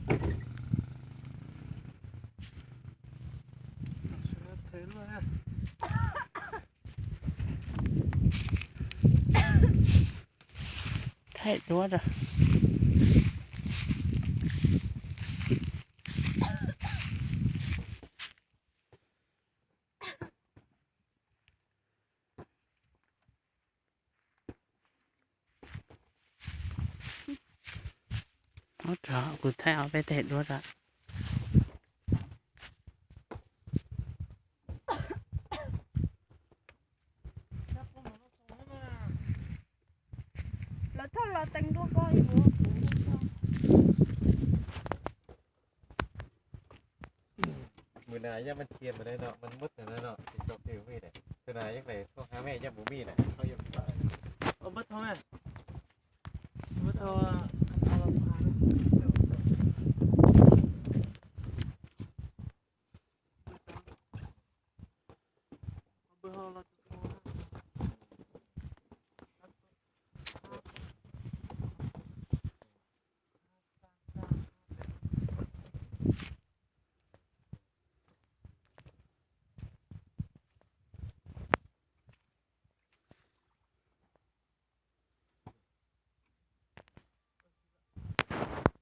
Thaij duab rau. Ub, rau kuv thaij ob peb teg duab rau. Lawv thauj los teev dua ko. Mws nas yaj maj cia mas no mas muab tag no no tsis tau pw mej na. Tus nas yeej lawm thauj hab mej yaj mus mej na, thauj yaj mus. Muab thauj, muab thauj.